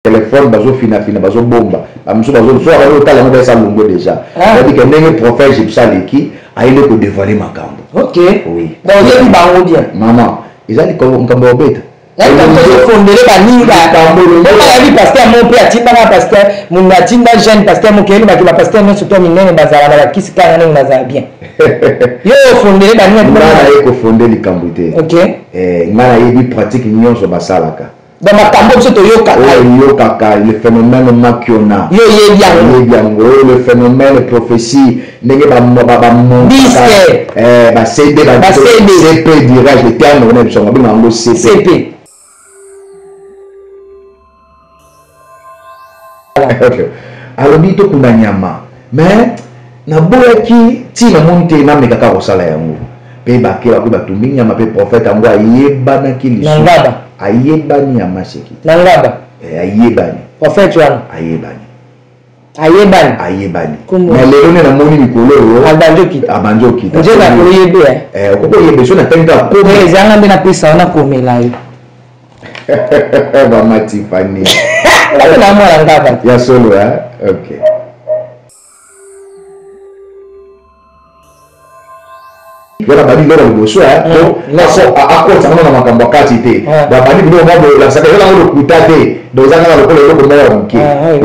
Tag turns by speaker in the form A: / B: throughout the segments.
A: Telefone bazo fina fina bazo bomba ba mosusu bazo so bazo tala yango esa longwe déjà. Ah. C'est-à-dire que ndenge prophète Gypsy aleki aye nde ko dévoiler makambo.
B: OK.
A: Oui.
B: Donc oyebi bango bien.
A: Maman, eza likambo makambo ya obeta.
B: Fondele baninga oyebi pasteur mo mpe atindaka pasteur mundu atinda jeune pasteur moke oyebaki bapasteur nyonso to minene bazala na bakisi kaka ndenge bazala bien yo ofondele baninga.
A: Ngai naye kofonde likambo te.
B: OK.
A: Eh, ngai nayebi pratique nyonso basalaka.
B: Donc makambo biso toyokaka.
A: Oyo oyokaka le phénomène makiona.
B: Yo oyebi yango.
A: Oyebi yango le phénomène prophétie ndenge ba ba
B: disque
A: eh ba CD ba
B: CD
A: CP dirais-je le terme on aime ça benga yango CP.
B: CP.
A: Ok. Alobi tokunda nyama mais naboyaki ti namoni te nameka kaka kosala yango mpe bake bakoki batumbi nyama mpe prophète yango ayebanaki
B: lisusu ngaba
A: ayebani ya maseki
B: na ngaba
A: eh, ayebani
B: prophète wana
A: ayebani
B: ayebani
A: ayebani mais lelo nde namoni mikolo oyo
B: abandi okita
A: abandi okita
B: nje nakoyebe
A: eh, okoki oyebe so natangi kaka
B: komi eh, ezanga nde napesa wana komela yo
A: mama Tiffany
B: na mwana ngaba
A: ya solo hein? Ok wana bandi biloko liboso akotisa ngo na makambo ya kati te babandi biloko mwa boye olakisaka eza nango lokuta te donc eza kaka lokola eloko moko ya moke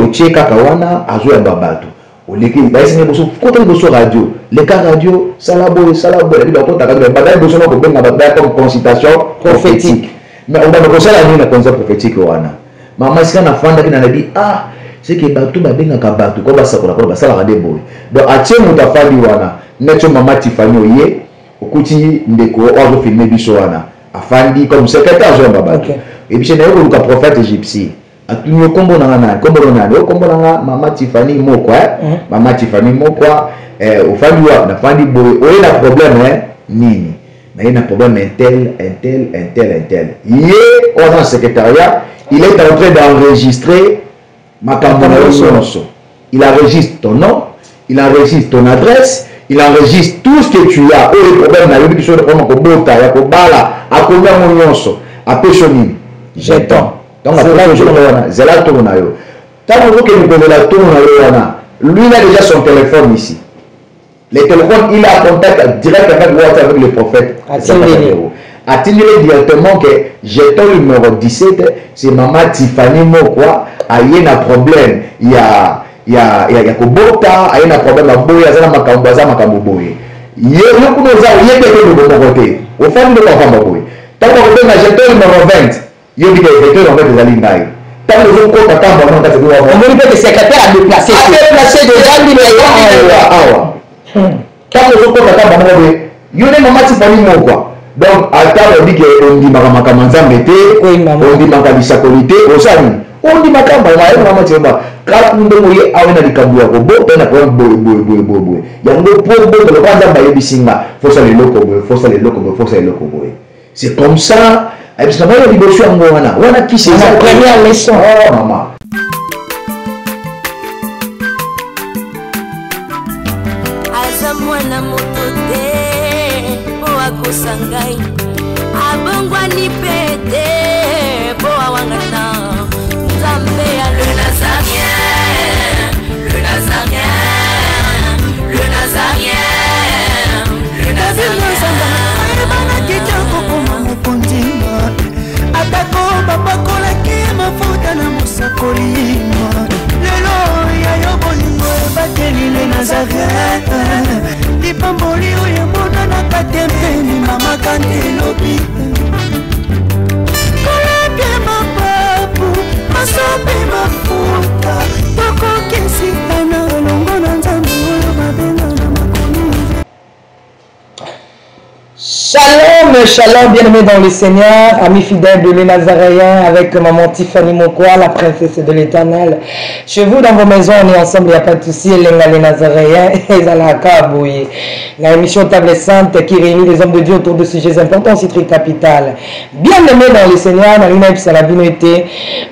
A: otie kaka wana azoyamba bato oleki bayesi ngai liboso kota liboso radio leka radio sala boye sala boye nabi bakotaka banda liboso na kobenga bato baya comme consultation prophétique mais obanda kosala nini na consultation prophétique wana mama esika nafandaki nalobi ah seke bato babengaka bato ko basakola kono basalaka nde boye donc atie moto afandi wana neti mama tifani oye okuti ndeko oyo azofilme biso wana afandi comme secrétaire azoyamba bato ebise naye koluka prophète égyptien atuni yo kombo na nga nani kombo na nani o kombo na nga mama Tiffany Mokwa eh? Mm. Mama Tiffany Mokwa eh, ofandi wapi nafandi boye oye na problème eh? nini naye na problème intel intel intel intel ye oyo aza na secrétariat il est en train d'enregistrer makambo na yo nyonso. Il enregistre ton nom, il enregistre ton adresse, il enregistre tout ce que tu as. Oyo problème na yo biso problème kobota ya kobala akomi yango nyonso apesi yo nini jeton. Donc apesi yo wana zela tour na yo. Ntango ozokende kozela tour na yo wana, lui il a déjà son téléphone ici. Le téléphone, il a contact direct avec WhatsApp avec le prophète. Atindeli directement que jeton numéro 17, c'est maman Tiffany Mokwa, aye na problème ya ya ya, ya kobota, aye na problème ya boye, aza na makambo, aza makambo boye. Ye yo kuna oza oyebi ete eloko moko te. Ofandi nde kofamba boye. Ntango bakobenga jeton numéro 20, Yo bika effecteur en fait ezali ngai. Tango ozo kota kamba mwana kati ya
B: Omoni pe que secrétaire a déplacé.
A: A déplacé déjà ndi awa. Awa. Tango ozo kota kamba moko be yo nde mama Tiffany Mokwa. Donc ata olobi ke ondimaka makambo ya Nzambe te, ondimaka lisakoli te, osala nini? Ondimaka mbala ye mama Tiffany kaka ndenge oye awa na likambo ya kobota na problème boye boye boye boye boye. Yango po bota lokola Nzambe ayebisi nga, fosala eloko boye, fosala eloko boye, fosala eloko boye. C'est comme ça. Ayebisa bango liboso yango wana wana kisi
B: eza première leçon.
A: Oh mama.
C: Aza mwana moto te mpo akosa ngai abongwani mpe te mpo awangana nzambe ya le nazarien le nazarien le nazarien le nazarien
D: ayebanaki te akokoma mokonzi atako bapakolaki mafuta na mosakoli lelo ya yo bolingo ebateli le nazaret lipamboli oyo emonanaka te mpe mama kante elobi kolapie mapapu masope mafuta tokokesitana elongo na nzambe oyo babenga na makomi.
B: Shalom, shalom, bien-aimés dans le Seigneur, amis fidèles de les Nazaréens, avec maman Tiffany Mokwa, la princesse de l'Éternel. Chez vous, dans vos maisons, on est ensemble, il n'y a pas de souci, Elenga les Nazaréens, et Zalaka Bouye. La émission Table Sainte qui réunit les hommes de Dieu autour de sujets importants, Citri Capital. Bien-aimés dans le Seigneur, Marina Ipsalabino était.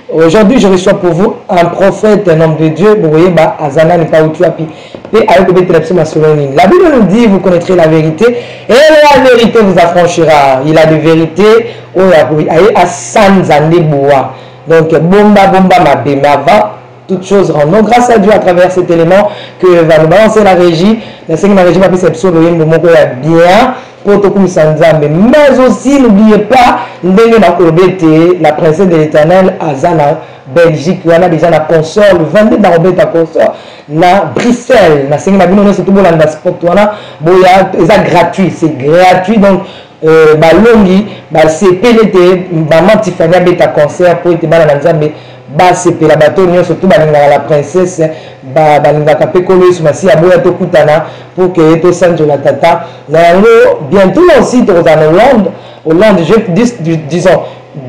B: Aujourd'hui, je reçois pour vous un prophète, un homme de Dieu, Bouyeba Azana Nipautuapi. Pe aye kobetela biso masolo nini? La Bible nous dit, vous connaîtrez la vérité et la vérité vous affranchira. Il a des vérités oyo aye asanza nde boa. Donc bomba bomba mabe, mais avant toute chose, rendons grâce à Dieu à travers cet élément que va nous balancer la régie. Nasengi na régie bapesa biso loyembo moko ya bien mpo tokumisa Nzambe. Mais aussi, n'oubliez pas ndenge nakoloba ete la princesse de l'Éternel aza na Belgique wana déjà na concert le 22, nakobeta concert na Bruxelles. Nasengi na bino nyonso tobolanda sport wana, boya, eza gratuit, c'est gratuit. Donc balongi basepeli ete mama Tifani abeta concert mpo ete bana na Nzambe basepela. Bato nyonso to balingaka la princesse, balingaka mpe Nkolo Yesu Masiya, boya tokutana pour ke tosanzola tata na yango. Bientôt là aussi tokozala na Hollande. Hollande, je disons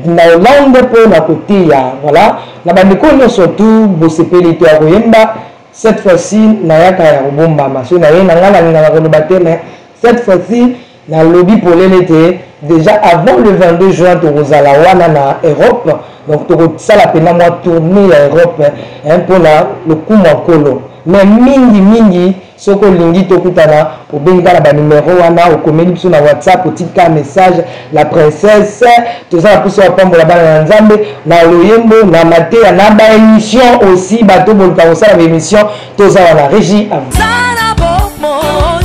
B: na Hollande mpo na koteya. Voilà, na bandeko nyonso tu bosepeli to ya koyemba. Cette fois-ci nayaka ya kobombama, so naye na ngai nalingaka koloba te, mais cette fois-ci nalobi polele te. Déjà avant le 22 juin tokozala wana na Europe, donc tokosala mpena mwa tournée ya Europe mpona lokumu ya Nkolo. Mais mingi mingi, soki olingi tokutana, obengi kaka na banumero wana, okomeli biso na WhatsApp, otika message la princesse. Toza na mposa bapambola bana na Nzambe na loyembo, na mateya, na baémission aussi. Bato boluka kosala baémission, toza wana. Régie.
C: Aza bomoi,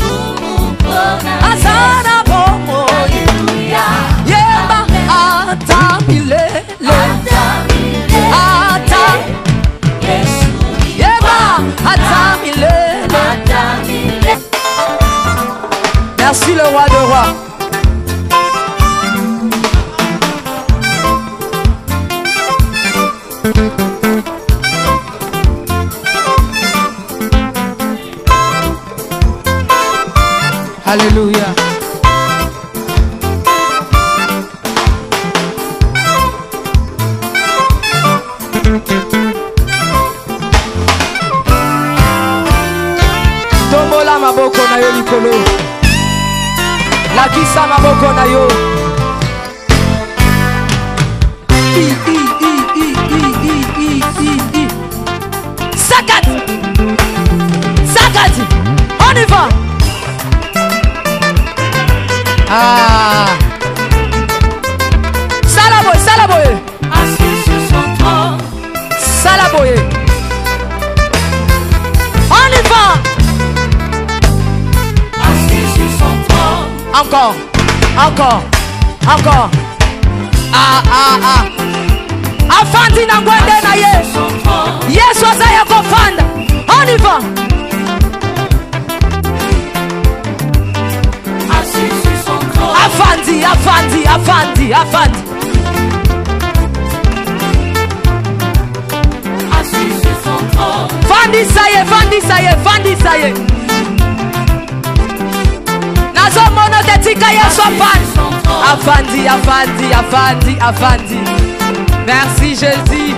C: aza na bomoi, yemba ata milele, ata yemba ata milele. Merci le roi de rois. Alléluia. Tombola maboko na yo likolo, lakisa maboko na yo. I, I, I, I, I, I, I, I, I. Sakati, sakati, on y va. Ah, sala boye, sala boye.
D: Assis sur son trône,
C: sala boye, on y va.
D: Assis sur son trône,
C: Encore, encore, encore. Ah ah ah, afandi na ngwende na ye.
D: Son trône,
C: Yesu aza ya kofanda. On y va.
D: Assis sur son trône,
C: Afandi, afandi, afandi, afandi.
D: Assis sur son trône,
C: Fandisa ye, fandisa ye, fandisa ye. Nazomona te, tika Yesu afandi. Afandi, afandi, afandi, afandi. Merci Jésus,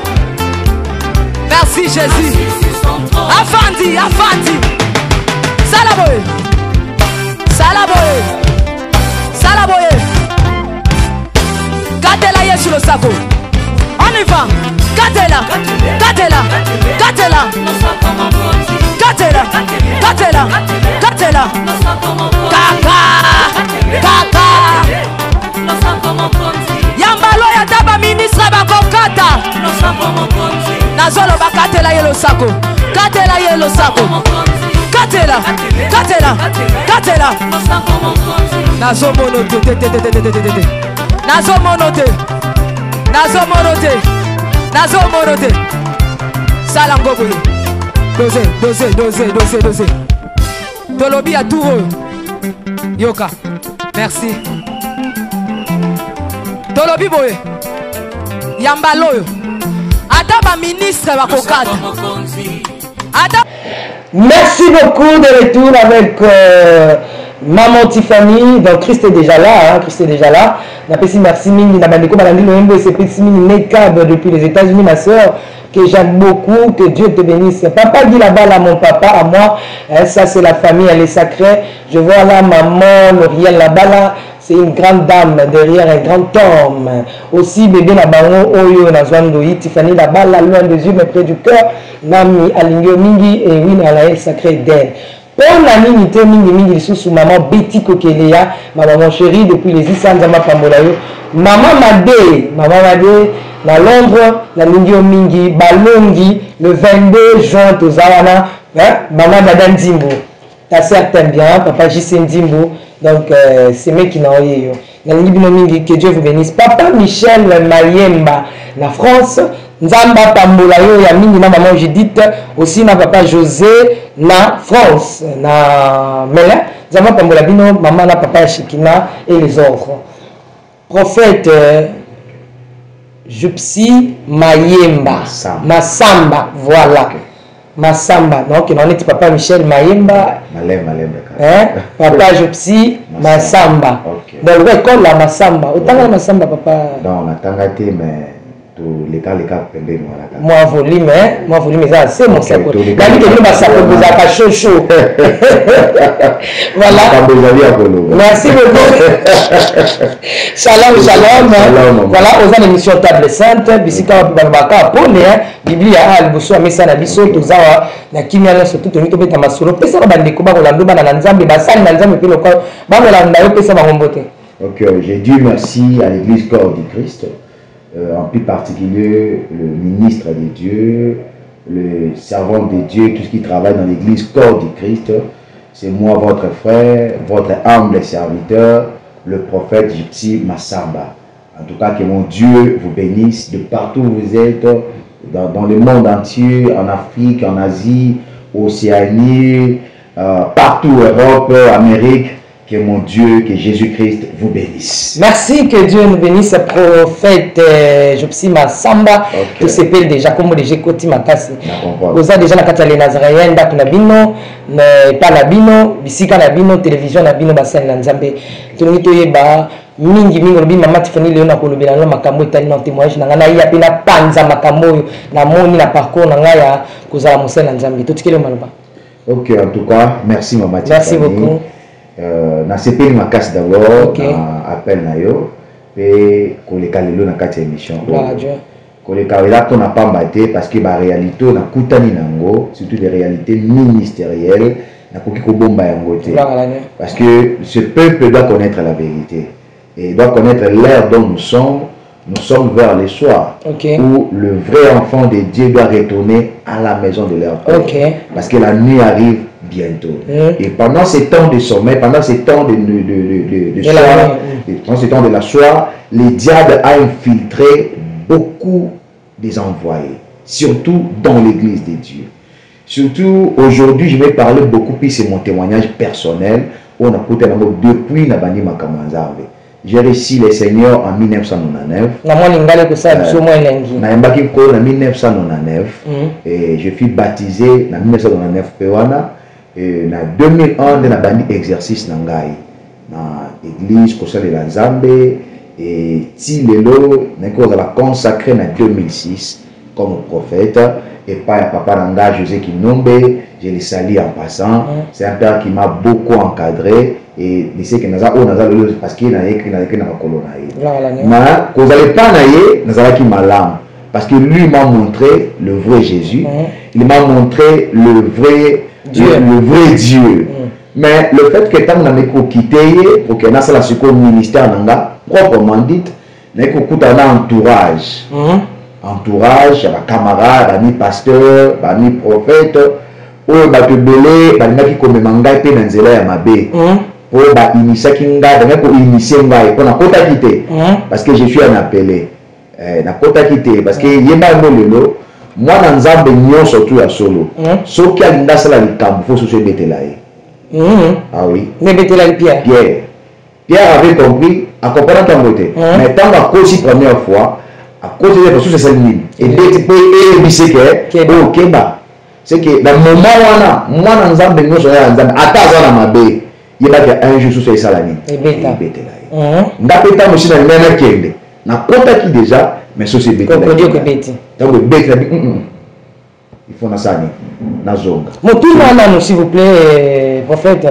C: merci Jésus.
D: Assis sur son trône,
C: Afandi, afandi. Sala boye, sala boye, sala boye. Katela Yesu losako. On y va. Katela, katela, katela. Katela, katela, katela. Kaka, kaka. Yambalo ya ta baministre bakokata. Nazoloba, katela ye losako, katela ye losako, katela, katela, katela. Nazomono te, te, te, te, te, te, te, te, te. Nazomono te, nazomono te, nazomono te. Sala ngo boye, dose, dose, dose, dose, dose. Tolobi ya tour oyo, yoka, merci. Tolobi boye, yambala oyo, ata baministre bakokata, ata.
B: Merci beaucoup de retour avec Maman Tiffany. Donc Christ est déjà là, hein, Christ est déjà là. Napesi merci mingi na bandeko balandi loyembo esepesi mingi. Nekab depuis les États-Unis, ma soeur que j'aime beaucoup, que Dieu te bénisse. Papa Guy là-bas, là, mon papa à moi, hein, ça c'est la famille, elle est sacrée. Je vois là maman Lauriel là-bas, là, c'est une grande dame derrière un grand homme. Aussi bébé na bango oyo na Zwandoi, Tiffany là-bas, là, loin des yeux mais près du cœur. Nami Alingio Mingi et oui, elle est sacrée d'elle. Mpo na nini te mingi mingi lisusu maman Betty Kokeleya, ma maman cherie depuis les Isa, Nzambe apambola yo. Maman Made, maman Made na Londres, nalingi yo mingi, balongi le 22 juin toza wana, hein? Maman Dada Nzimbu, ta sœur t'aime bien, papa JC Nzimbu, donc euh, semeki na oye yo. Nalingi bino mingi, que Dieu vous bénisse. Papa Michel Mayemba na France, Nzambe apambola yo ya mingi na maman Judith, aussi na papa José na France, na Melun. Nzambe apambola bino maman na papa ya Shekina et les autres. Prophète euh, Jupsi Mayemba
A: Massamba,
B: Massamba voilà.
A: Okay.
B: Massamba donc na neti papa Michel Mayemba
A: malembe malembe
B: hein papa Jupsi Massamba
A: okay.
B: Donc école la Massamba otanga na Massamba papa?
A: Non, natanga te, mais toleka leka pembeni wana kaka.
B: Mwa volume hein, mwa volume eza se mosako.
A: Toleka
B: Nayebi ke bino basako bozalaka chaud chaud. Voilà.
A: Makambo ezali ya koloba.
B: Merci beaucoup. Shalom, shalom.
A: Shalom.
B: Voilà, oza na émission Table Sainte, bisika wapi balobaka pone hein, Biblia a liboso ya mesa na biso toza wa na kimia nyonso tu tolingi tobeta masolo. Pesa na bandeko bakolanda bana na Nzambe, basali na Nzambe mpe lokola bakolanda yo, pesa bango mbote.
A: Ok, j'ai dit merci à l'église Corps du Christ, en plus particulier le ministre de Dieu, le servant de Dieu, tout ce qui travaille dans l'église Corps du Christ. C'est moi, votre frère, votre humble serviteur, le prophète Gypsy Massamba. En tout cas, que mon Dieu vous bénisse de partout où vous êtes, dans le monde entier, en Afrique, en Asie, Océanie, partout, Europe, Amérique. Que mon Dieu, que Jésus-Christ vous bénisse.
B: Merci, que Dieu nous bénisse, prophète Jopsi Massamba.
A: Okay.
B: Tout s'appelle déjà comme déjà Koti Makasi.
A: Na comprendre.
B: Oza déjà na kati ya les Nazaréens, ndako na bino, na pa na bino, bisika na bino, télévision na bino, basali na Nzambe. Tolingi toyeba mingi mingi olobi mama Tiffany Leo na kolobela na makambo etali na témoignage na ngai na ya pe na panza makambo oyo na moni na parcours na ngai ya kozala mosali na Nzambe. Totikeli yo maloba.
A: Ok, en tout cas, merci maman
B: Merci
A: Tiffany.
B: beaucoup.
A: Nasepeli makasi d'abord
B: Ok.
A: na appel na yo mpe koleka lelo na kati ya émission
B: Gloire à
A: oyo.
B: Dieu.
A: Koleka eza mpona pamba te, parce que baréalité oyo nakutani nango, surtout des réalités ministérielles, nakoki kobomba yango te.
B: Gloire à Dieu.
A: Parce que ce peuple doit connaître la vérité et doit connaître l'ère dont nous sommes. Nous sommes vers le soir où le vrai enfant de Dieu doit retourner à la maison de leur père. Parce que la nuit arrive bientôt. Et pendant ces temps de sommeil, pendant ces temps de
B: De la
A: soir,
B: nuit.
A: et pendant ces temps de la soir, le diable a infiltré beaucoup des envoyés, surtout dans l'église de Dieu. Surtout aujourd'hui, je vais parler beaucoup plus, c'est mon témoignage personnel. On a coûté depuis nabandi makambo Nzambe. J'ai reçu le Seigneur en 1999.
B: Na mwa lingala ekosala biso mwa elengi.
A: Nayambaki Nkolo na 1999. Et je fus baptisé na 1999 pe wana. Et na 2001 nde nabandi exercice na ngai na église kosalela Nzambe. Et ti lelo nayaki kozala consacré na 2006 comme prophète. Et pas ya papa na ngai José Kinombe, je le salue en passant. C'est un père qui m'a beaucoup encadré. Et je sais que naza oyo naza lelo parce que nayeki na makolo na ye.
B: Gloire à l'agneau.
A: Mais kozala epai na ye nazalaki malamu parce que lui m'a montré le vrai Jésus. Il m'a montré le vrai
B: Dieu.
A: Le vrai Dieu. Mais le fait que ntango nameki kokite ye pour que nasala sikoyo ministère na nga proprement dit, nayeki kokutana na entourage. Entourage ya bacamarade, bami pasteur, bami prophète, oyo bato ebele balingaki komema ngai mpe na nzela ya mabe. Po bainitiaki ngai, balingaki koinitie ngai mpo nakotaki te. Parce que je suis un appelé. Nakotaki te parce que yeba yango lelo mwana Nzambe nyonso tu ya solo. Soki alingi asala likambo, fo soso ebetela ye. Ah oui.
B: Nebetela Pierre.
A: Pierre. Pierre avait compris, akomprenaki yango te. Mais ntango akosi première fois, akosi te mosusu esali nini? Ebeti mpe eyebisi ke
B: Keba.
A: oyo keba. C'est que na moment wana, mwana Nzambe nyonso ya Nzambe, ata aza na mabe, yebaki un jour susu esala nini?
B: Ebeta.
A: Ebetela ye. Nga mpe ntango mosusu na ngai nakende, nakotaki déjà, mais soso ebetela
B: Kokodi
A: ye.
B: okobeti.
A: Ntango ebetela bi, Il faut nasala nini? Nazonga.
B: Motuna nanu s'il vous plaît, prophète.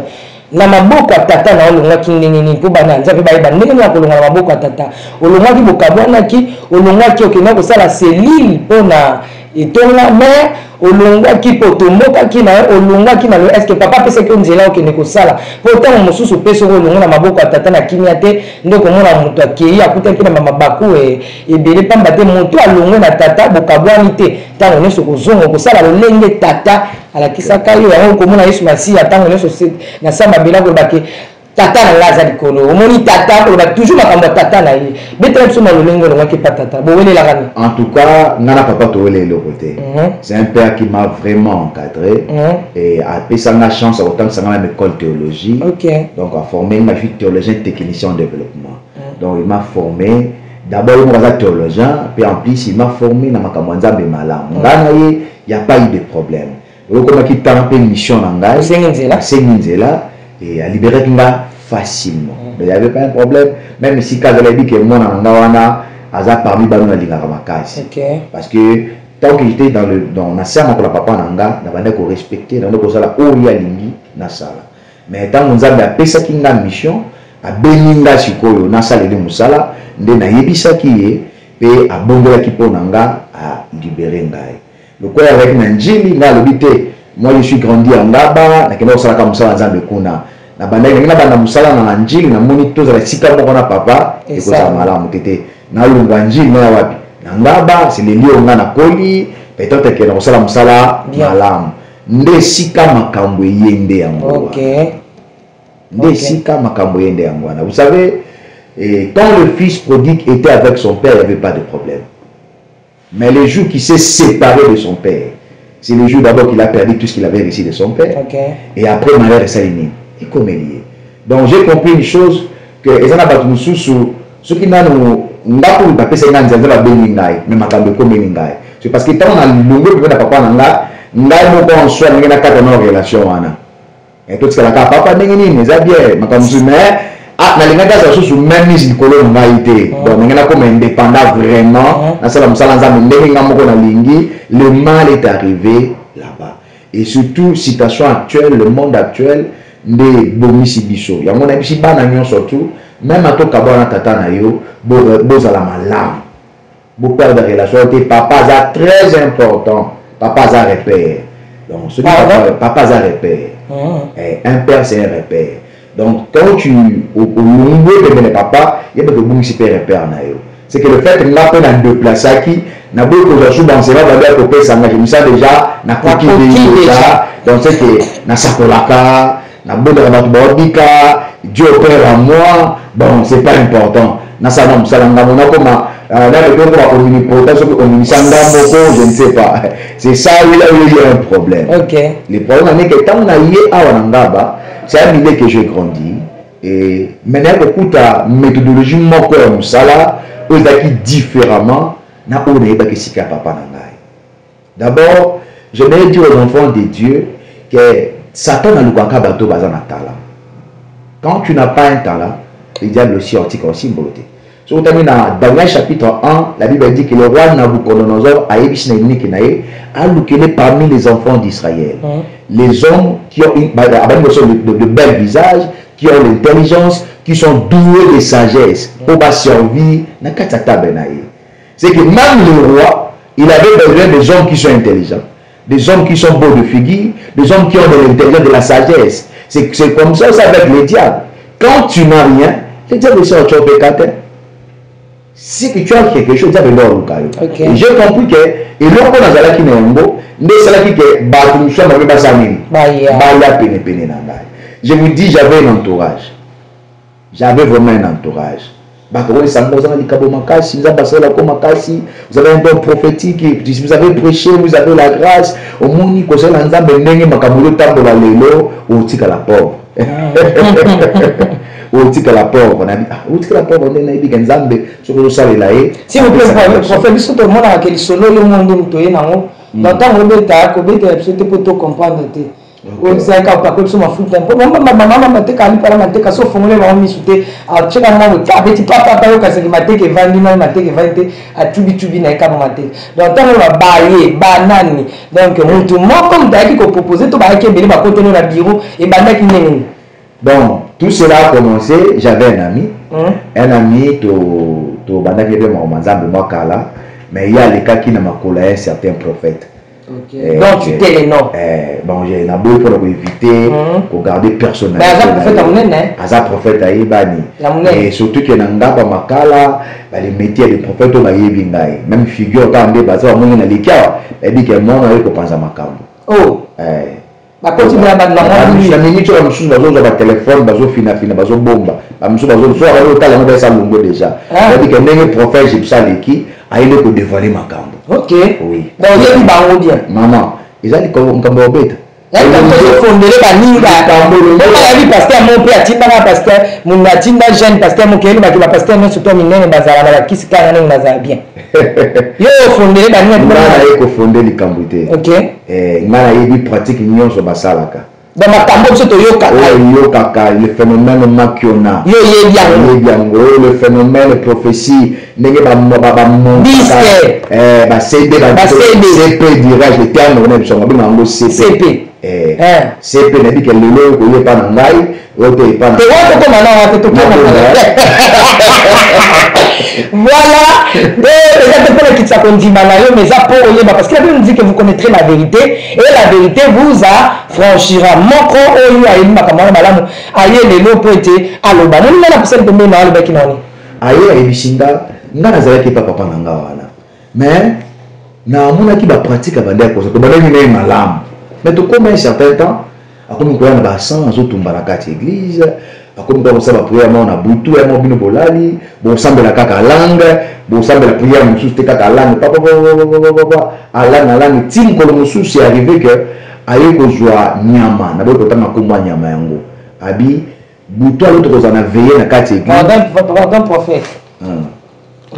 B: Na maboko ya tata na olongwaki ndenge nini? Mpo bana Nzambe bayeba ndenge nini ya kolongwa na maboko ya tata. Olongwaki bokabwanaki, olongwaki okenda kosala cellule mpona etonga, mais olongwaki mpo otombokaki na yo, olongwaki na yo. Est ce que papa apesaki yo nzela okende kosala? Mpo ntango mosusu mpe soki olongwe na maboko ya tata na kimia te, nde okomona moto akei akutaki na mabaku ebele, pamba te moto alongwe na tata, bokabwani te, ntango nyonso kozonga kosala lolenge tata alakisaka yo yango. Okomona Yesu Masiya ntango nyonso na sa mabele akoloba ke tata na ngai aza likolo. Omoni, tata akoloba toujours makambo ya tata na ye. Betela biso na lolenge olongwaki pa tata, bowelelaka nini?
A: En tout cas, nga na papa towele eloko te. C'est un père qui m'a vraiment encadré et apesanga chance ya kotangisa nga na école théologie. Donc aformé nga, je suis théologien technicien en développement. Donc il m'a formé d'abord, ye moko aza théologien, puis en plus il m'a formé na makambo ya Nzambe malamu. Nga na ye, y a pas eu de problème. Oyokomaki ntango mpe mission na ngai.
B: Osengi nzela.
A: Asengi nzela et alibéraki nga facilement. Donc il y avait pas un problème. Même esika azala, yebi ke mwana na nga wana aza parmi bano nalingaka makasi. Parce que tant que j'étais dans le dans na se ya makolo ya papa na nga, nabandaki korespecte, nabandaki kosala oyo ye alingi nasala. Mais ntango Nzambe apesaki nga mission, abengi nga sikoyo nasaleli mosala, nde nayebisaki ye mpe abondelaki mpo na nga, alibere ngai. Lokola azalaki na Njili, ngai alobi te, moi je suis grandi ya Ngaba, nakenda kosalaka mosala ya Nzambe kuna. Nabandaki ndenge nabanda mosala na Njili, namoni tozala esika moko na papa ekozala malamu te. Te, nalongwa Njili, naya wapi? Na Ngaba, c'est le lieu oyo ngai nakoli, peut-être ke nakosala mosala malamu. Nde esika makambo eye nde yango wana. Nde esika makambo eye nde yango wana. Vous savez, et quand le fils prodigue était avec son père, il n'y avait pas de problème. Mais le jour qu'il s'est séparé de son père, c'est le jour d'abord qu'il a perdu tout ce qu'il avait reçu de son père. Et après, malheur esali nini? Ekomeli ye. Donc j'ai compris une chose, que eza na bato mosusu, soki nanu ndako bapesaki ngai nzela, nzambe abengi ngai, mais makambo ekomeli ngai, c'est parce que ntango nalongwe mpe na papa na nga, ngai moko en soi, ndenge nakata na relation wana, totikala kaka papa ndenge nini, eza bien makambo mosusu, mais ah, nalingaki azala susu même mise likolo na ngai te. Donc ndenge nakoma indépendant vraiment, nasala mosala Nzambe ndenge nga moko nalingi. Le mal est arrivé là-bas, et surtout situation actuelle, le monde actuel nde ebomisi biso yango. Nayebisi bana nyonso tu, même atokaba wana tata na yo, bozala malamu, boperdre relation te. Papa aza très important, papa aza repère. Donc soki papa, papa aza repère. Eh, un père, c'est un repère. Donc quand tu olongwe pembene papa, yebaka obungisi mpe repère na yo. C'est que le fait nga mpe na déplaçaki, naboyi kozwa su bansela babe ya kopesa nga, je me sens déjà nakoki déjà. Donc c'est que nasakolaka, nabondaka, bato baobika, Dieu opère en moi. Bon, c'est pas important, nasala mosala ngambo, nakoma nakoma omnipotent, soki omnimisa nga moko, je ne sais pas. C'est ça là où il y a un problème. Le problème ane ke ntango na ye awa na Ngaba, c'est un milieu que j'ai grandi, et maintenant kokuta méthodologie moko ya mosala oyo ezalaki différemment na oyo nayebaki esika ya papa na ngai. D'abord, j'aimerais dire aux enfants de Dieu que Satan alukaka bato baza na talent. Quand tu n'as pas un talent, le diable aussi otika osimbolo te. Soki otangi na Daniel chapitre 1, la Bible dit que le roi Nabucodonosor ayebisi na eniki na ye alukele parmi les enfants d'Israël les hommes qui ont une, abandi koso de bel visage, qui ont l'intelligence, qui sont doués de sagesse, mpo baservir na kati ya table na ye. C'est que même le roi, il avait besoin des hommes qui sont intelligents, des hommes qui sont beaux de figure, des hommes qui ont de l'intelligence, de la sagesse. C'est comme ça aussi avec le diable. Quand tu n'as rien, le diable aussi tu as. Si que tu as quelque chose, le diable est là. Et j'ai compris que eloko nazalaki na yango nde esalaki ke bato mosusu ya mabe basala nini? Baya penepene na ngai. Je vous dis, j'avais un entourage, j'avais vraiment un entourage. Bato oyo sango oza na likabo makasi, Nzambe asalelako makasi, vous avez un don prophétique, vous avez prêché, vous avez la grâce. Omoni kosalela Nzambe ndenge makambo ezotambola lelo, otikala pauvre, otikala pauvre. Nayebi, ah, otikala pauvre ndenge nayebi ke Nzambe soki ozosalela ye.
B: S'il vous plaît, prophète, biso tomonaka ke lisolo yo mo nde moto oye nango. Donc ntango obeta, kobetela biso te mpo tocomprendre te. Ozalaka opakoli biso mafuta mpo mama mateka alipala mateka, so ofongoli bango misu te, atieka mwa boye, abeti papapa, yokasaki mateka evandi nani, mateka evandi te, atubitubi na ye kaka mateka. Donc ntango babaye banani, donc motu moko moto ayaki kopropose to bayaki ebele, bakoteli na bureau, ebandaki ndenge nini?
A: Bon, tout cela a commencé, j'avais un ami. Un ami, to, to bandaki mpe makambo Nzambe mwa kala. Mais ye alekaki na makolo ya un certain prophète.
B: Okay. Donc tu tais les noms.
A: Bon, j'ai naboyi mpona koéviter kogarder personne.
B: Mais aza prophète ya monene.
A: Aza prophète ayebani. Et surtout ke na Ngaba, Makala, bale métier ya prophète oyo bayebi ngai, même figure kaka nde baza, bamoni naleki awa, bayebi ke mwana aye kopanza makambo.
B: Oh. Bakoti na bato.
A: Na minute oyo, bamosusu bazozwa batelefone, bazofinafina, bazobomba, bamosusu bazotala yango, baesa longo déjà, bayebi ke ndenge prophète Gypsy aleki, ayeli kodévoiler makambo.
B: Ok.
A: Oui.
B: Donc oyebi bango bien.
A: Mama, eza likambo ya obeta.
B: Tozofondele baninga, oyabi pasteur mo mpe atindaka pasteur mundu, atinda jeune pasteur mokeyeli bato, bapasteur nyonso to minene bazala na bakisi kaka ndenge nazala bien, yo ofondele baninga.
A: Nga naye kofonde likambo te.
B: Ok.
A: Nga nayebi pratique nyonso basalaka.
B: Donc makambo biso toyokaka.
A: Oyo oyokaka, le phénomène makiona.
B: Yo oyebi yango.
A: Oyebi yango, le phénomène prophétie, ndenge
B: Disque.
A: bacd.
B: Ba-CD.
A: CP dirais-je, le terme wana biso babenga yango CP.
B: CP.
A: CP, nayebi ke lelo oyo koye epa na ngai, oyo te epa na
B: Te, wana tokoma na wana te, tokoma. Voilà, eza te mpona kitisa kondima na yo, mais eza mpo oyeba, parce que la Bible nous dit que vous connaîtrez la vérité et la vérité vous affranchira. Moko oyo ayebi makambo wana malamu aye lelo mpo ete aloba. Moninga na pusani pembeni na alobaki nani?
A: Aye, ayebisi nga, nga nazalaki epa papa na nga wana, mais namonaki bapratique abandi ya kosa. Tobandaki na ye malamu, mais tokóma un certain temps, akomi koya na basan, azotumba na kati ya église, akomi koya kosala baprière moko na butu ya moko, bino bolali, bosambela kaka langue, bosambela prière mosusu te, kaka langue, papapapapapa, alangue alangue, ti mokolo mosusu arrivé ke aye kozwa nyama, naboyi kotanga nkombo ya nyama yango, abi butu alo tokozala na veillée na kati ya église.
B: Pardon, pardon, prophète.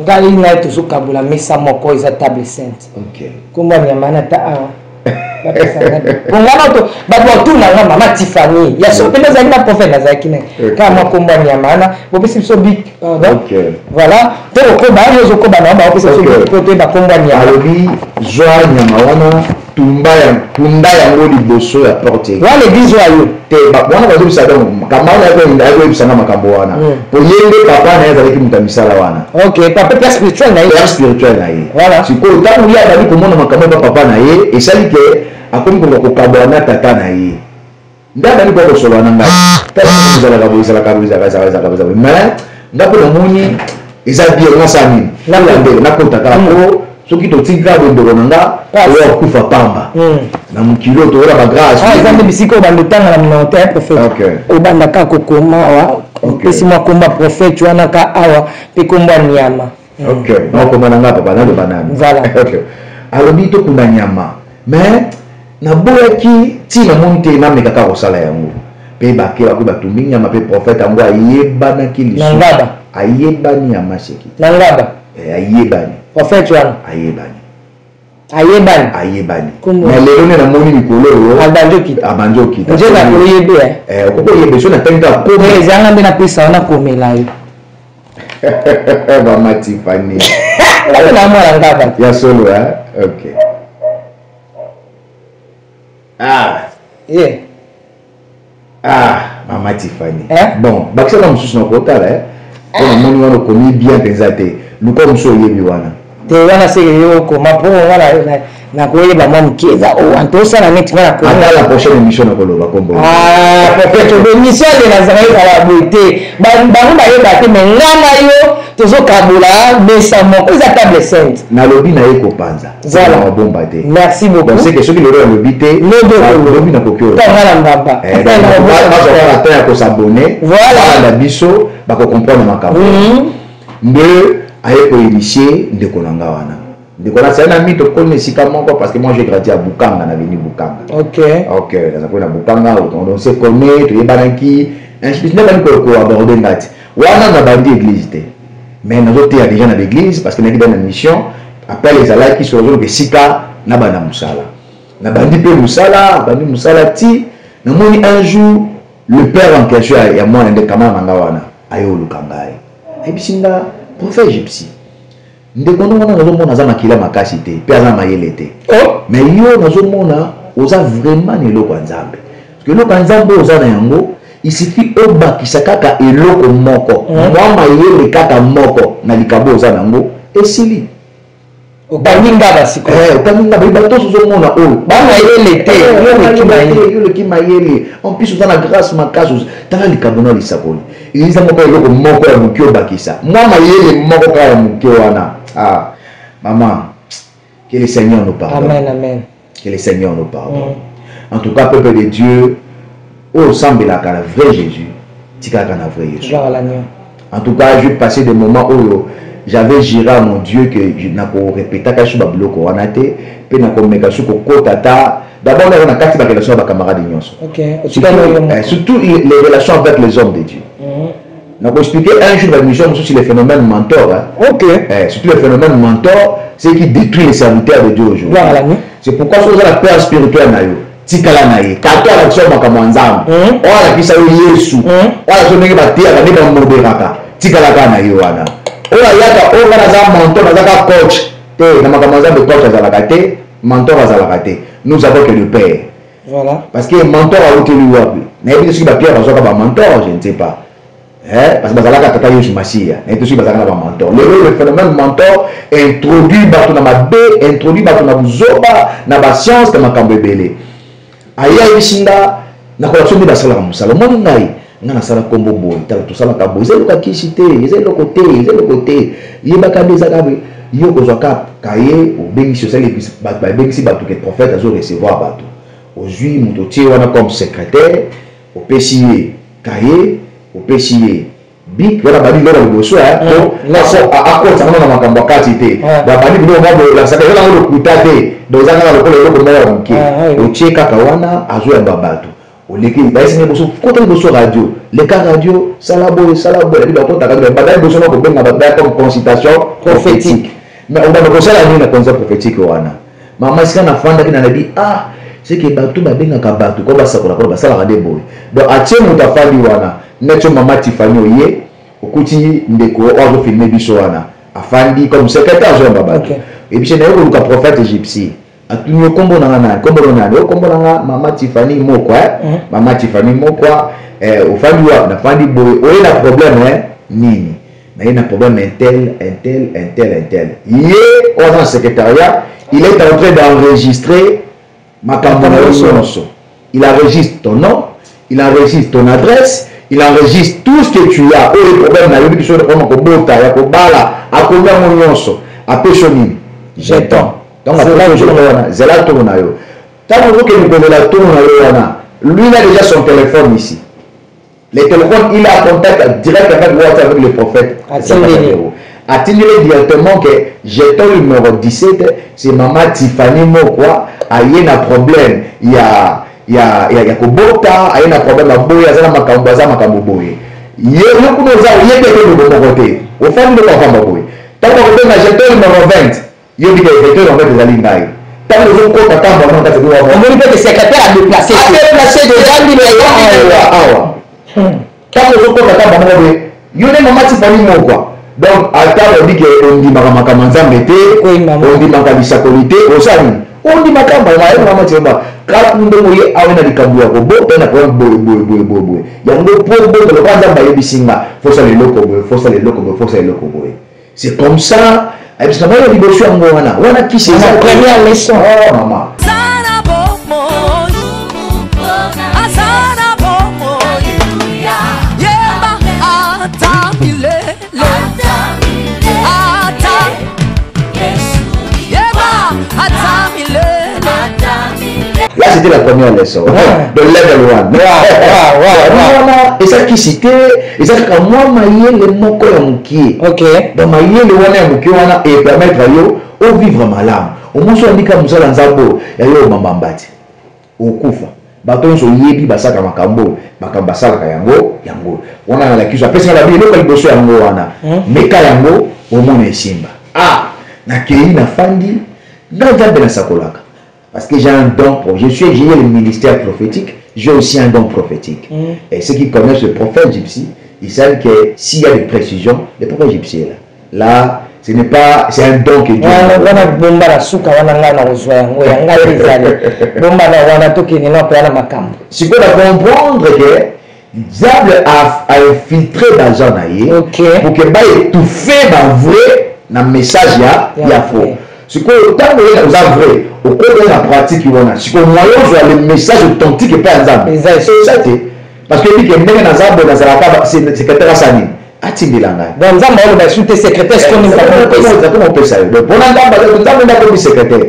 B: Ngai ngai tozokabola mesa moko, eza table sainte. Kombo ya nyama wana ata awa bongana to bato batunanga mama Tifani ya so mpe azalaki na prophète, nazalaki na kaka mwa kombo ya nyama wana, bopesi biso bic, pardon. Voilà, to kokoba, yo ozokoba na baopesa biso bic po toyeba kombo ya nyama.
A: Alobi zwa nyama wana, tumba ya kunda yango liboso ya porte.
B: Wana église oyo ayo?
A: Te, wana bazobisa, donc kama wana akoyebisanga makambo wana po ye nde papa na ye azalaki moto ya misala wana.
B: Ok, papa, père spirituel na ye.
A: Père spirituel na ye.
B: Voilà.
A: Sikoyo ntango ye abandi komona makambo ya papa na ye, esali ke akomi koka kokabola na tata na ye, nde abandi koya kosolola na ngai: tala, ezalaka boye, ezalaka boye, ezalaka, ezalaka, ezalaka, ezalaka. Mais nga mpe namoni eza bien, nga asala nini? Nalanda, nakota kaka, po soki totiki kaka bondeko na nga oyo akufa pamba na mokili oyo, toyola bagrâce.
B: Eza nde bisika oyo banda otanga na monoko te, prophète. Obanda kaka kokoma awa, opesi mwa komba prophète wana ka awa mpe kombo ya nyama.
A: Ok, nakokoma na nga papa, naloba nani.
B: Voilà.
A: Ok, alobi tokunda nyama, mais naboyaki ti namoni te, nameka kaka kosala yango mpe bake, bakoki, batumbi nyama mpe prophète yango ayebanaki.
B: Na
A: lisusu
B: Ngaba.
A: Ayebani ya maseki.
B: Na Ngaba.
A: Ayebani.
B: Prophète wana.
A: Ayebani.
B: Ayebani.
A: Ayebani.
B: Kombo.
A: Mais lelo nde namoni mikolo oyo
B: abandi okita.
A: Abandi okita.
B: Nzela oyebi.
A: Okoki oyeba so natangi kaka kombo.
B: Ezanga nde napesa wana, komela yo.
A: Mama Tifani.
B: Ngai na mwana Ngaba.
A: Ya solo, eh? Ok, ah.
B: Ye.
A: Ah, mama Tifani.
B: Eh?
A: Bon, bakisaka mosusu na kotala, eh? Mpo namoni wana okomi bien mpenza te, luka mosusu oyebi wana.
B: Te, wana seke yo okoma, mpo nga nakoyeba mwa moke, eza owana tosala neti nga nakoma.
A: Ata la prochaine émission nakoloba kombo.
B: Ah, prophète, émission nde nazalaki ezala boye te. Bango bayeba te, mais nga na yo tozokabola mesa moko, eza table sainte.
A: Nalobi na ye kopanza.
B: Voilà.
A: Mabomba te.
B: Merci beaucoup.
A: Donc c'est que soki lelo nalobi te,
B: Lobi okoloba.
A: lobi nakoki oyo.
B: Ntango nga na Ngaba.
A: Bazwaka temps ya kos'abonner.
B: Voilà.
A: Balanda biso, bakocomprendre makambo. Nde aye koinitier ndeko na nga wana, ndeko na sali na mi, tokomi esika moko, parce que moi j'ai grandi à Bukanga, na avenue Bukanga. Ok, naza mpo na Bukanga, on se connaît, toyebanaki ainsi nde bandi koaborder nga ti wana. Na bandi église te, mais nazoteya déjà na l'église, parce que nayaki na mission, appel ezalaki so nazoluka esika nabanda mosala. Nabandi mpe mosala, abandi mosala ti namoni un jour le père en question ya mwana, nde kamara na nga wana, aye oluka ngai, ayebisi nga: prophète Gypsy, ndeko ndo wana nazomona aza makila makasi te mpe aza mayele te.
B: Oh.
A: Mais yo nazomona oza vraiment na eloko ya Nzambe, parce que eloko ya Nzambe oyo oza na yango, il suffit obakisa kaka eloko moko, mwa mayele kaka moko na likambo oza na yango, esili.
B: Okangi ngaba sikoyo.
A: Eh, okangi ngaba bato nyonso ozomona oyo
B: bamayele te,
A: yo oleki mayele, en plus oza na grâce makasi. Tala likambo na lisakoli, eza moko eloko moko ya moke, obakisa mwa mayele moko kaka ya moke wana. Ah maman, que le Seigneur nous pardonne.
B: Amen, amen.
A: Que le Seigneur nous pardonne. En tout cas, peuple de Dieu, oyo osambelaka na vrai Jésus, tikalaka na vrai Jésus. En tout cas, j'ai passé des moments oyo j'avais juré à mon Dieu que nakorepetaka so babiloko wana te, mpe nakomeka so kokota ta. D'abord nako na kati barelation ya bacamarade nyonso, surtout les relations avec les hommes de Dieu. Nakoexpliquer un jour bamission mosusu, les phénomènes mentor, hein. Surtout les phénomènes mentor, ce qui détruit les serviteurs de Dieu aujourd'hui. C'est pourquoi soki oza na père spirituel na yo, tikala na ye. Kato alakisa yo makambo ya Nzambe, oyo alakisa yo Yesu, oyo alakisa yo ndenge bateyaka, nde bamoderaka, tikalaka na ye wana. Oyo ayaka oyo nga naza mentor, naza ka coach te na makambo ya Nzambe. Coach azalaka te, mentor azalaka te. Nous avons que le Père.
B: Voilà.
A: Parce que mentor auteli wapi? Nayebi te soki bapierre bazwaka bamentor, je ne sais pas. Eh, parce que bazalaka tata Yesu Masiya, nayebi te soki bazalaka na bamentor. Lelo le phénomène mentor introduit bato na mabe, introduit bato na buzoba, na bascience, na makambo ebele. Aye ayebisi nga, nakola biso nde basalaka mosala. Omoni ngai, nga nasala nkombo boye, tala tosalaka boye, eza eloko ya kisi te, eza eloko te, eza eloko te. Yebaka nde ezaka yo kozwa ka kaye, obengisi, osali bato, babengisi bato ke prophète azo recevoir bato. Ozwi moto, otie wana comme secrétaire, opesi ye kaye, opesi ye bic wana, bandi biloko liboso akotisa ngo na makambo ya kati te. Babandi biloko moko boye, olakisaka eza nango lokuta te. Donc eza kaka lokola eloko moko ya moke, otie kaka wana, azoyamba bato. Oleki, bayesi liboso, kota liboso radio, leka radio, sala boye, sala boye. Nabi bakotaka, banda liboso na kobenga bato baya comme consultation prophétique. Mais obanda kosala nini na consultation prophétique wana? Mama, esika nafandaki na nabi, ah, c'est que bato babengaka bato ko basakola kola, basalaka nde boye. Donc atie moto afandi wana neti mama Tifani, oye okuti ndeko oyo azofilme biso wana, afandi comme secrétaire, azoyamba bato. Ebise naye koluka prophète Gypsy, atuni yo kombo nanga nani, kombo no nani? O kombo nanga mama Tifani Mokwa, eh? Mama Tifani Mokwa, eh, ofandi wapi? Nafandi boye. Oye na problème, eh? Nini? Naye na problème intel, intel, intel, intel. Ye oyo aza na secrétariat, il est en train d'enregistrer makambo na yo nyonso. Il enregistre ton nom, il enregistre ton adresse, il enregistre tout ce que tu as. Oyo problème na yo, biso problème kobota, ya kobala, akomi yango nyonso. Apesi yo nini? Jeton. Donc apesi yo wana, zela tour na yo. Ntango ozokende kozela tour na yo wana, lui, il a déjà son téléphone ici. Le téléphone, il a contact direct avec WhatsApp avec le prophète. Atindeli directement que jeton numéro 17, c'est maman Tiffany Mokwa, aye na problème ya kobota, aye na problème ya boye, aza na makambo, aza makambo boye. Ye yo kuna oza, oyebi ete eloko moko te, ofandi ndeko afamba boye. Ntango bakobenga jeton numéro 20, yobi ke jeton numéro 20 ezali ngai. Ntango ozokota ntango bango kati,
B: omoni mpe ke secrétaire adéplacé.
A: Adéplacé awa awa. Ntango ozokota ntango bango boye, yo nde mama Tifani Mokwa. Donc ata olobi ke ondimaka makambo ya Nzambe te, ondimaka lisakoli te, osala nini? Ondimaka maye mama Tifani kaka ndenge oye awa na likambo ya kobota, na problème boye boye boye boye boye. Yango po bota, lokola Nzambe ayebisi nga, fosala eloko boye, fosala eloko boye, fosala eloko boye. C'est comme ça ayebisaka ngai ya liboso yango wana wana kisi eza.
B: Première leçon.
A: Oh mama.
C: Aza bomoi, aza na bomoi, yeba ata milele, ata yeba ata milele.
A: Là, c'était la première leçon de level 1. Wana eza kisi te, eza kaka mwa mayele moko ya mokie. Donc mayele wana ya mokie wana epermettre yo ovivre malamu. Omoso andika mosala Nzambe oyo ya yo, omambamba te, okufa. Bato nyonso oyebi basalaka makambo oyo, makambo basalaka yango, yango wana nalakisi, apesaka babi eloko ya liboso yango wana. Meka yango, omona esimba. Ah, nakei, nafandi, nga Nzambe nasakolaka parce que j'ai un don. Je suis, j'ai le ministère prophétique, j'ai aussi un don prophétique. Et ceux qui connaissent le prophète Gypsy, ils savent que s'il y a des précisions, le prophète Gypsy est là. Là, ce n'est pas, c'est un don que Dieu
B: wana
A: m'a donné.
B: Wana bomba na suka wana, ngai na kozwa yango ya ngai ezali bomba na wana, tokende na mpe wana makambo.
A: Sikoyo na comprendre que diable a infiltré baza na ye pour que baétouffe bavrai na message ya
B: Ya
A: faux.
B: Vrai.
A: Sikoyo ntango oye oza vrai, okota na pratique wana, sikoyo moyen ozwa le message authentique epai ya Nzambe eza te, parce que ebike ndenge naza boye, nazalaka secrétaire asala nini, atindela ngai.
B: Donc Nzambe aoloba esu te, secrétaire
A: sikoyo opesa yo. Donc mpona Nzambe, Nzambe nde akomi secrétaire.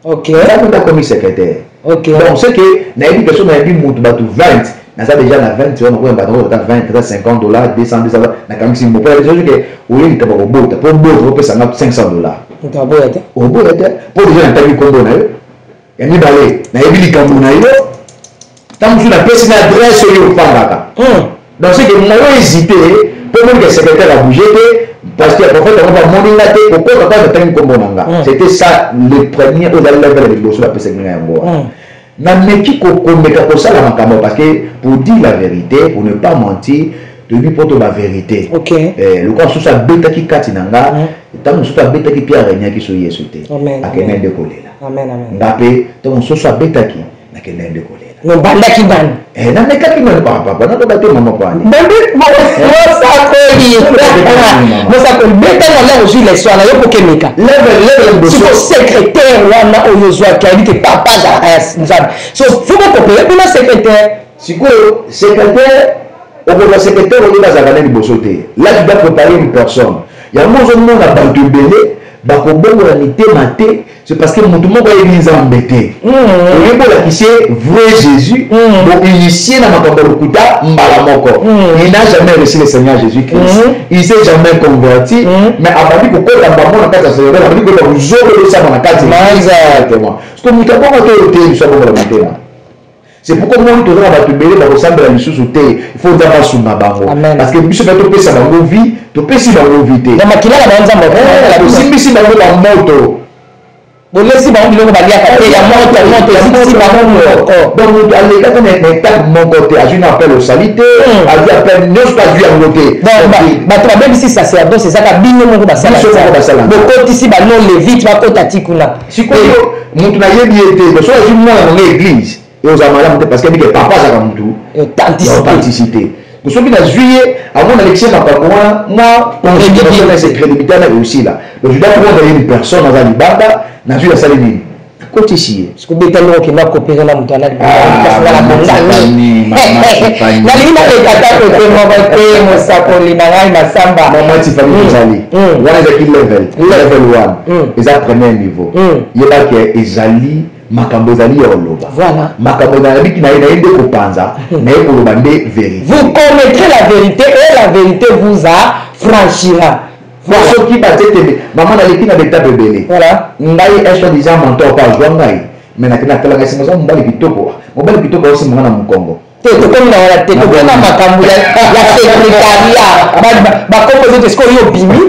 A: Nzambe nde akomi secrétaire. Donc ce que nayebi ke so nayebi mutu bato 20, naza déjà na 20 wana, koyamba bato ata 20, ata $50, 200, 200, nakangisi mpo ke oyebi likambo kobota mpo bota opesa nga $500.
B: Moto aboya te.
A: Oboya te, mpo déjà natangi nkombo na yo. Ya mibale, nayebi likambo na yo. Ntango mosusu napesi na adresse oyo ofandaka. Donc c'est que moyo hésité mpo monike secrétaire abouge te, parce que prophète yango bamoni nga te kokota kaka natangi nkombo na nga. C'était ça le premier oyo ezali level ya liboso bapesaki nga yango wana. Nameki komeka kosala makambo, parce que pour dire la vérité, pour ne pas mentir, toyebi mpo to bavérité. Lokola mosusu abetaki kati na nga, ntango mosusu abetaki, Pierre arenyaki so Yesu te, akende nde kolela. Nga mpe ntango mosusu abetaki, nakende nde kolela.
B: Nobandaki nani?
A: Namekaki nani, papa, naloba te, mama kwani.
B: Mosakoli, mosakoli, betanga ndako, ozwi leso wana, yo pokemeka.
A: Level liboso.
B: Siko secrétaire wana oyo ozwaki, ayebi te papa azalaka ya Nzambe, so fo bokopele mpona secrétaire.
A: Sikoyo secrétaire, okozwa secrétaire oyo bazalaka na liboso te. Là tu dois préparer une personne. Yango ozomona bato ebele bakobongola mitema te, c'est parce que motu moko ayebi Nzambe te. Oyebi olakisi ye vrai Jésus, boinitie na makambo ya lokuta mbala moko. Il n'a jamais reçu le Seigneur Jésus Christ, il s'est jamais converti, mais abandi kokota bango na kati ya Seigneur, abandi koyeba kozobela osama na kati exactement. Parce que moto abongo te oyo te biso abongola motema. C'est pourquoi moni toza na bato ebele bakosambela lisusu te. Il faut Nzambe asunga bango, parce que biso mpe topesa bango vie, topesi bango vie te.
B: Na makila na bango Nzambe.
A: Tosimbisi bango bamoto.
B: Bolesi bango biloko baliaka te ya moto, moto ezikisi bango moko.
A: Donc moto alekaka na étape moko te, azwi na appel osali te, azwi appel nyonso, azwi yango te.
B: Bato babebisi sacerdoce, ezaka bino moko.
A: Biso moko basala.
B: Bokotisi bano lévite, bakota ti kuna.
A: Sikoyo moto nayebi ye te, so azwi mwana nanga église, ozala malamu te, parce que abike papa azalaka motu authenticité. Soki nazwi ye, amona alekisi makambo wana, mwa considération na crédibilité wana eosila. Donc je dois prendre une personne aza libanda. Nazwi, asali nini, nakotisi ye.
B: Kobeta ndenge okenda kopere na moto wana, nalingi naleka ta kote moko te, mosakoli na ngai Masamba.
A: Mama Tifani, tozali wana, ezalaki level 1, eza premier niveau. Yebake ezali makambo ezali ya koloba. Makambo nayebiki na ye, na ye nde kopanza, na ye koloba nde vérité.
B: Vous connaîtrez la vérité et la vérité vous affranchira.
A: Soki batie tembe, mama, naleki na baétape ebele. Ngai un soi-disant mentor mpo azwa ngai, mais nakende natala ngai singa, aza mobali kitoko, mobali kitoko, aosimba nga na mokongo.
B: Te, tokomi na wana te, tokomi na makambo ya secrétariat, bakombo te. Sikoyo yo obimi,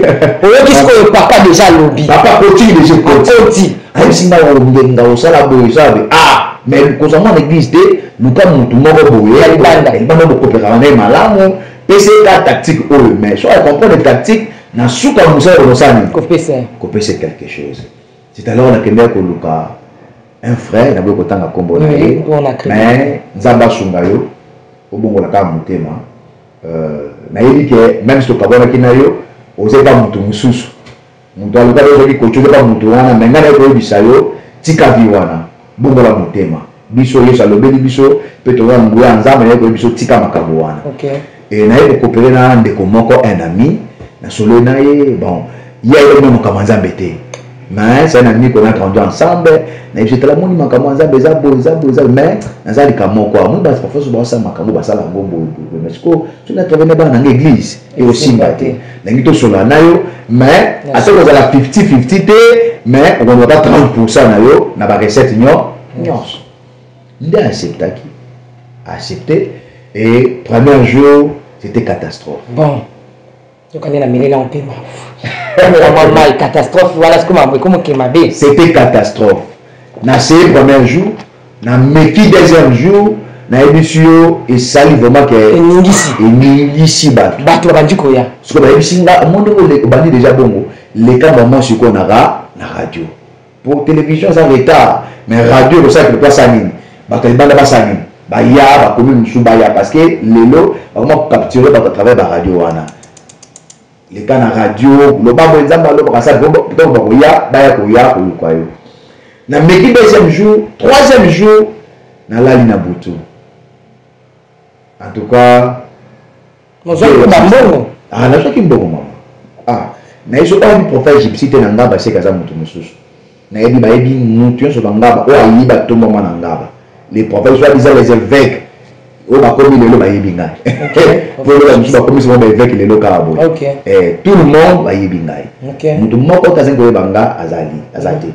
B: oyoki sikoyo papa déjà alobi.
A: Papa kotiki déjà,
B: koti.
A: Ayebisi nga ongenga osala boye, osala boye. Ah, mais kozwa mwana église te, luka motu moko boye
B: ya libanda.
A: Libanda, bokopekaka na ye malamu, pesa ye ka tactique oyo. Mais so acomprendre tactique, na suka mosala okosala nini?
B: Kopesa.
A: Kopesa quelque chose. C'est alors nakendaki koluka un frère, naboyi kotanga nkombo na ye, mais Nzambe asunga yo, obongola kaka motema. Nayebi ke même si tokabwanaki na yo, oza epa motu mosusu, moto alukaki, ozwaki koci, oza epa motu wana, mais ngai naye koyebisa yo, tika vie wana, bongola motema. Biso Yesu alobeli biso mpe toza na nguya ya Nzambe. Naye koyebi biso, tika makambo wana. E naye kokopere na ndeko moko, un ami, nasololi na ye. Bon, ye ayebi makambo ya Nzambe te, mais c'est un ami qu'on a grandi ensemble. Nayebi so, tala, moni makambo ya Nzambe eza boye, eza boye, eza, mais naza likambo moko amoni basi parfois so baosala makambo, basala yango boye boye, mais sikoyo soki natravai na bana nanga église, ekosimba te. Nangi tosolola na yo, mais ata kozala 50 50 te, mais okozwa ata 30 % na yo na barecette nyonso. Nde acceptaki, accepté, et premier jour c'était catastrophe.
B: Bon, yokani na melela mpema, omela mwa mai. Catastrophe wana sikoyo mambo ekomoke mabe.
A: C'était catastrophe. Na seye premier jour, na meki deuxième jour, nayebisi yo, esali vraiment ke
B: Eningisi.
A: Eningisi bato.
B: Bato babandi koya.
A: Sikoyo bayebisi nga, mo ndenge obandi déjà bongo, leka mama sikoyo na radio. Pour télévision eza retard, mais radio ekosala quelque asala nini, bato ya libanda basala nini, baya, bakomi mosusu baya, parce que lelo bakoma kocapture bato à travers baradio wana. Leka na radio, loba boye Nzambe alobaka sa ntango bakoya, baya koya koluka yo. Nameki deuxième jour, troisième jour, nalali na butu. En tout cas,
B: Ozwaki bambongo?
A: Ah, nazwaki mbongo mama. Ah, nayebi soki oyo prophète gypsy te na ngaba, seke aza moto mosusu. Nayebi bayebi moto nyonso na ngaba oyo ayiba tombama na ngaba. Les prophètes, soit disant les évêques oyo bakomi lelo bayebi ngai. Po lelo mosusu bakomi somo ba évêque lelo kaka boye. Eh, tout le monde bayebi ngai. Moto moko te azangi koyeba nga azali aza te.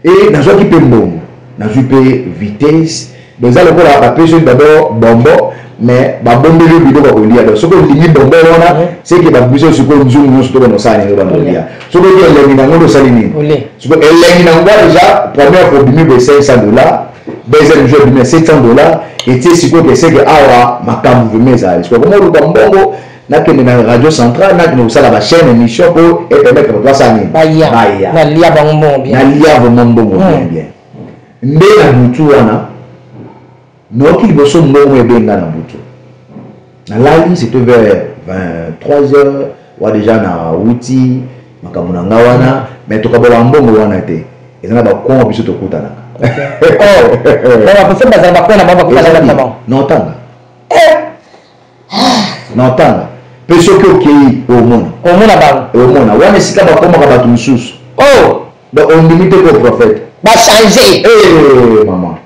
A: E nazwaki mpe mbongo, nazwi mpe vitesse. Donc eza lokola bapesi yo d'abord bonbon, mais babombeli yo biloko ya kolia. Donc soki olingi bonbon wana, seke babimisi yo sikoyo nzungu nyonso to bana osala nini, obanda kolia. Soki oki elengi nango nde osali nini, sikoyo elengi nango déjà première fois obimi boye $500, deuxième jour obimi $700, etie sikoyo ke seke awa makambo vraiment ezali. Sikoyo koma oluka mbongo, nakende na radio centrale, nakende kosala bachaîne émission po epermettre bato basala nini,
B: baya.
A: Baya.
B: Nalia bango mbongo bien.
A: Nalia vraiment mbongo bien bien. Nde na butu wana nayoki liboso mbongo ebenga na butu. Nalali, c'était vers 23 heures wa déjà na wuti makambo na nga wana, mais tokabola mbongo wana te, eza na bakongo biso tokutanaka.
B: Baprophète bazala bakoya na bango, bakutana na bango.
A: Na otanga, na otanga mpe soki okei omona.
B: Omona bango.
A: Omona wana esika bakomaka bato mosusu.
B: Oh.
A: Donc ondimi te ko prophète
B: bachange.
A: Eh, mama,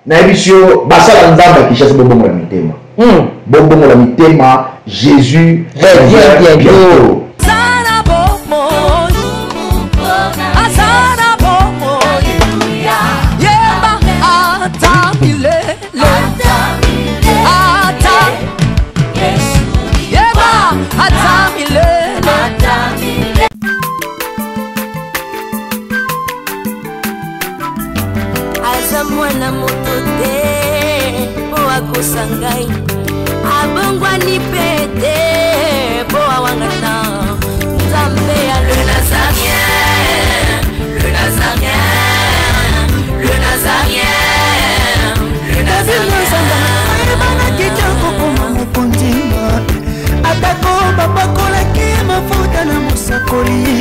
A: nayebisi yo, basala Nzambe ya Kinshasa, bobongola mitema. Bobongola mitema, Jésus
B: revient bientôt.
C: Aza bomoi, aza na bomoi, yeba ata milele, ata yeba ata milele.
E: Aza mwana moto te mpo akosa ngai, abongwani mpe te mpo awangana Nzambe ya le Nazarien, le Nazarien, le Nazarien, le Nazarien.
F: Ayebanaki te kokoma mokonzi, atako bapakolaki mafuta na mosakoli.